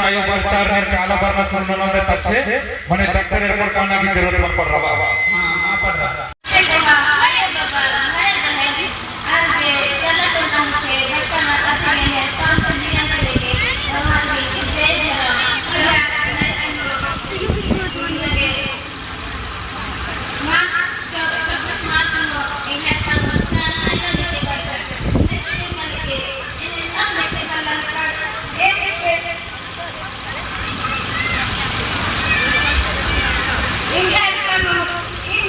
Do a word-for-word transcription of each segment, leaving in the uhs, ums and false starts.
आयो बर चार ने चाला बरना सुनना ना दे तब से मने डॉक्टर एरकर काना की जरूरत मल पड़ रहा। हाँ, हाँ, पड़ रहा। छब्बीस मार्च नू एंग्है पन चाला आयो लेके बरचर। लेके बरचर लेके, एन्ने तब लेके बरचर लेकर, एम लेके एंग्है पन, एम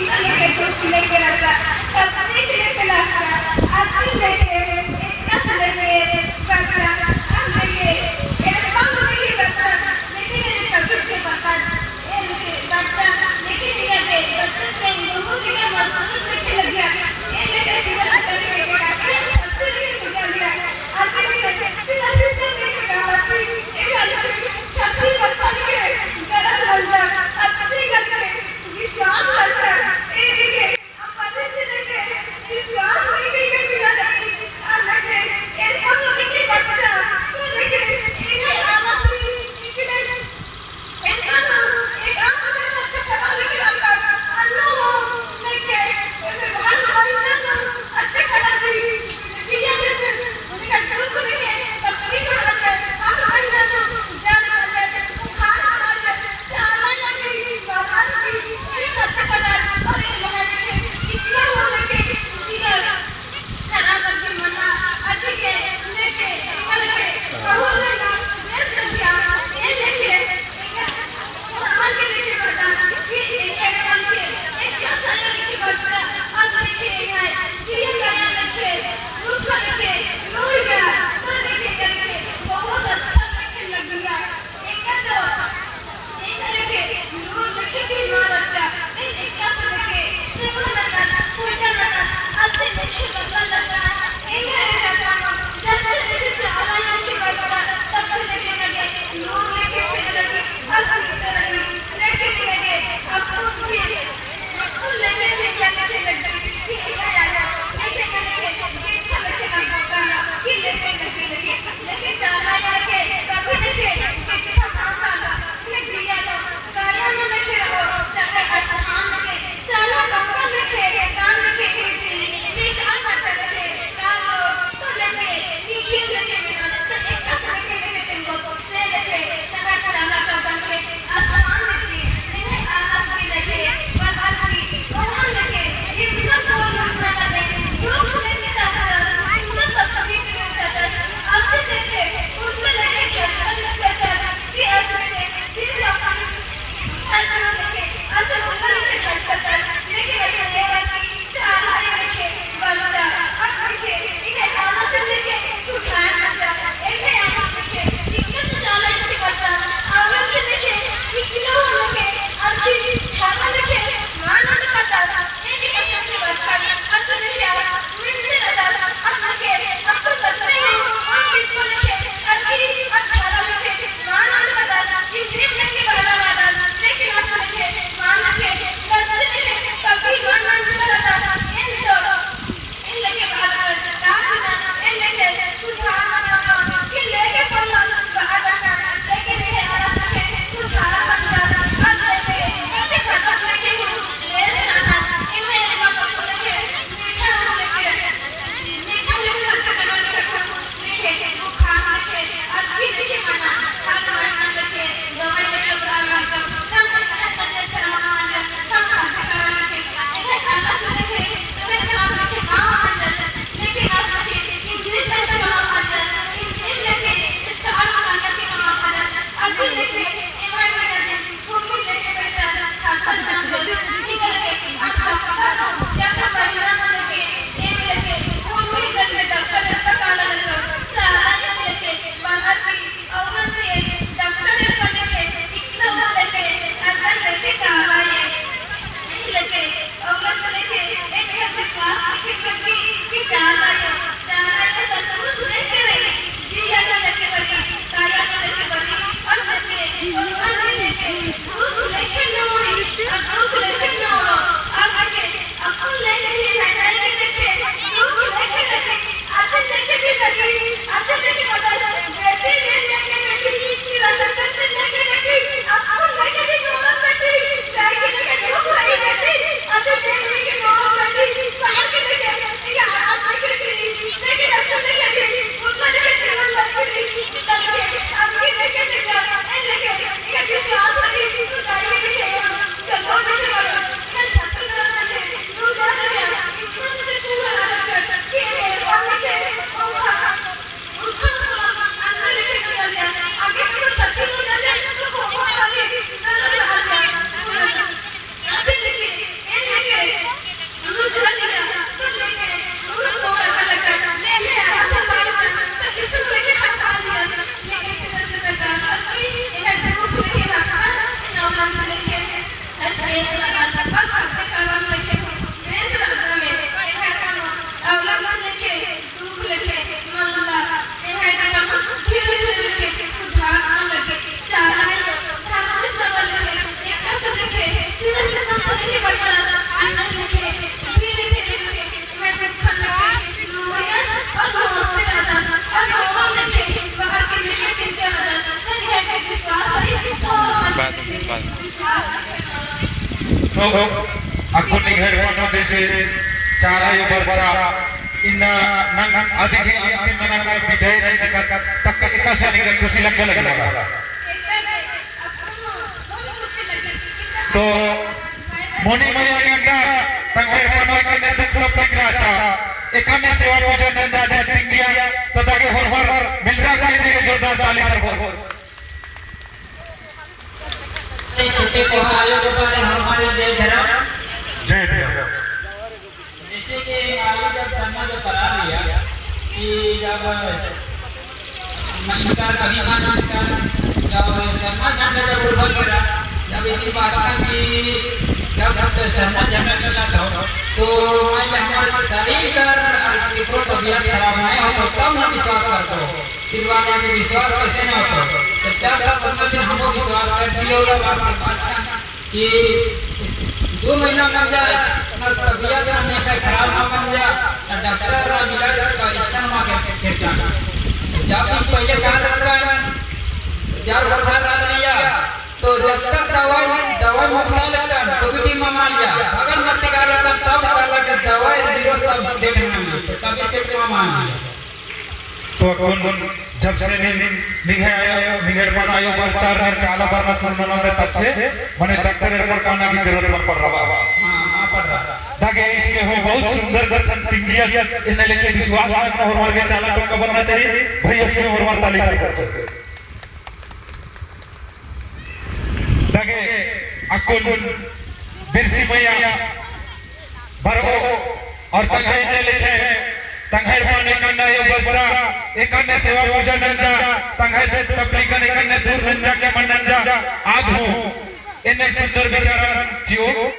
बाद में, बाद में। तो अक्कुन निंग्है एड़पा नू जैसे चाला अयो बरचा इन्ना नंग अदिगे अंतिम नंग बिदाई रई तक, तक एकासे निंगा खुशी लग्गा लगी लगा। तो मोनी मइया गे एंगा तंग्है एड़पा नू एकन्ने दुख तकलीफ रहचा, एकन्ने सेवा पूजा नंजा दे तिंगिया, तो दगे होरमर मिलरा के लिए जोरदार ताली दरबो। छोटे कोहा आयो बाबारे हमारे जय धर्म। जय धर्म। जैसे कि हमारी जब सरना जो करा लिया कि जब इनका कभी मान इनका जब सरना झंडा जब उठा करा, जब इतनी बात कि जब सरना झंडा निकला था, तो मैं हमारे शरीर का कितनो तबीयत खराब नहीं हो, तो तब हम विश्वास करते हो। फिर वाले के विश्वास कैसे ना होता? तो चार साल पंद्रह दिन हमको विश्वास कर दिया होगा, बात अच्छा कि दो महीना बन जाए, ना तबीयत ना मेरा खराब ना बन जाए, ना डॉक्टर ना मिला, तो इच्छा ना के फिर जाना। जब भी पहले कहा लगता है, जब बुखार आ लिया, तो जब तक दवाई, दवाई मोखना लगता है, तो भी टीम में मान लिया। अगर मत कहा लगता, तब कहा लगता, दवाई दिलो सब सेट मान लिया, तो कभी सेट ना मान लिया। तो अक्कुन जब से नि-, निंग्है आयो, निंग्है एड़पन आयो बरचा, निंग्है चाला बरना सुरु नना होले तब से, मने डॉक्टर एड़पन काना की जरूरत मल पड़ रहा। हाँ, हाँ, पड़ रहा। दगे इसके हो बहुत सुंदर कत्थन तिंगियस, इन्ने लेके विश्वास रखना होरमर गे चाला टोंका बनना चाहिए, भाई इसके होरमर ताली से करते। दगे अक्कुन बिरसी मइया बरओ और तंग्है इन्ने लेखे तंग्है एड़पन एकन्ने अयो बरचा, एकन्ने सेवा पूजा नंजा, तंग्है दुख तकलीफन एकन्ने दूर नंजा के मल नंजा, आद हूँ एन्ने सुंदर विचारन चिओ।